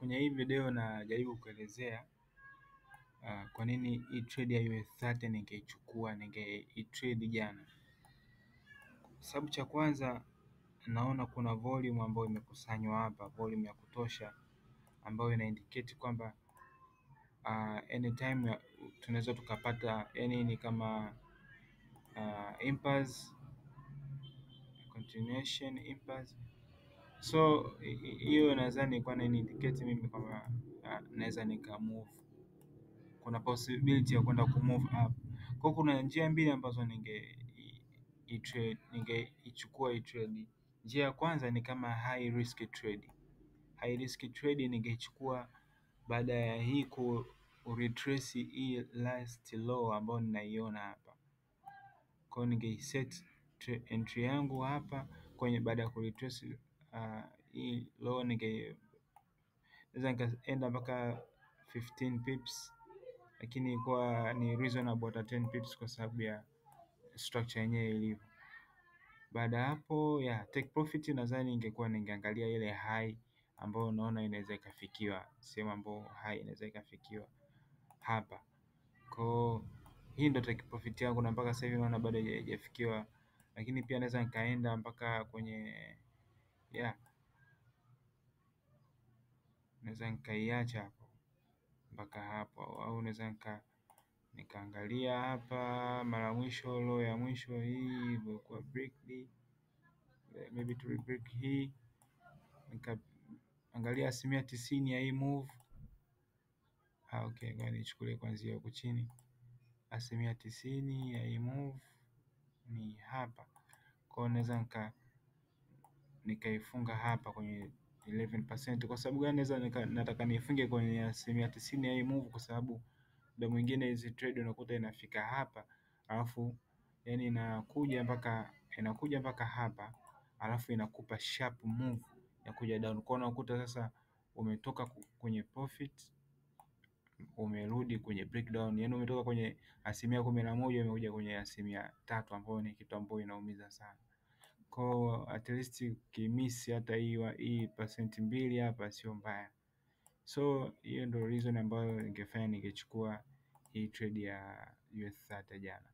Kwenye hii video najaribu kuelezea kwa nini hii trade ya US30 ningeichukua, ningeitrade jana. Sababu cha kwanza, naona kuna volume ambayo imekusanywa hapa, volume ya kutosha ambayo ina indicate kwamba anytime tunaweza tukapata, yani ni kama impulse continuation impulse. So hiyo nadhani ilikuwa inani indicate mimi kwamba naweza nika move, kuna possibility ya kwenda ku move up. Kwa kuna njia mbili ambazo ningeichukua hii trade. Njia ya kwanza ni kama high risk trade. High risk trade ningeichukua baada ya hii ku retrace hii last low ambayo ninaiona hapa. Kwa hiyo ningeiset entry yangu hapa kwenye baada ya ku retrace hii low, ningeweza nikaenda mpaka 15 pips, lakini ilikuwa ni reasonable hata 10 pips kwa sababu ya structure yenyewe ilivyo. Baada ya hapo ya take profit, nadhani ingekuwa ningeangalia ile high ambayo unaona inaweza ikafikiwa, sehemu ambayo high inaweza ikafikiwa hapa. Kwa hii ndo take profit yangu na mpaka sasa hivi naona bado haijafikiwa, lakini pia naweza nikaenda mpaka kwenye, yeah, naweza nikaiacha hapo mpaka hapo, au naweza nikaangalia hapa mara mwisho low ya mwisho hii ilivyokuwa break, maybe tu break hii, nikaangalia 90% ya hii move. Ah, okay, ngoja nichukulie kuanzia huku chini. 90% ya hii move ni hapa, kwa hiyo naweza nikaifunga hapa kwenye 11%. Kwa sababu gani naweza nataka niifunge kwenye 90% ya hii move? Kwa sababu muda mwingine hizi trade unakuta inafika hapa, alafu yani inakuja mpaka hapa, alafu inakupa sharp move ya kuja down. Kwa hiyo unakuta sasa umetoka kwenye profit umerudi kwenye breakdown, yani umetoka kwenye 11% umekuja kwenye 3%, ambayo ni kitu ambayo inaumiza sana. Kwa at least ukimiss hata hii 2% hapa sio mbaya. So hiyo ndio reason ambayo ningefanya ningechukua hii trade ya US30 jana.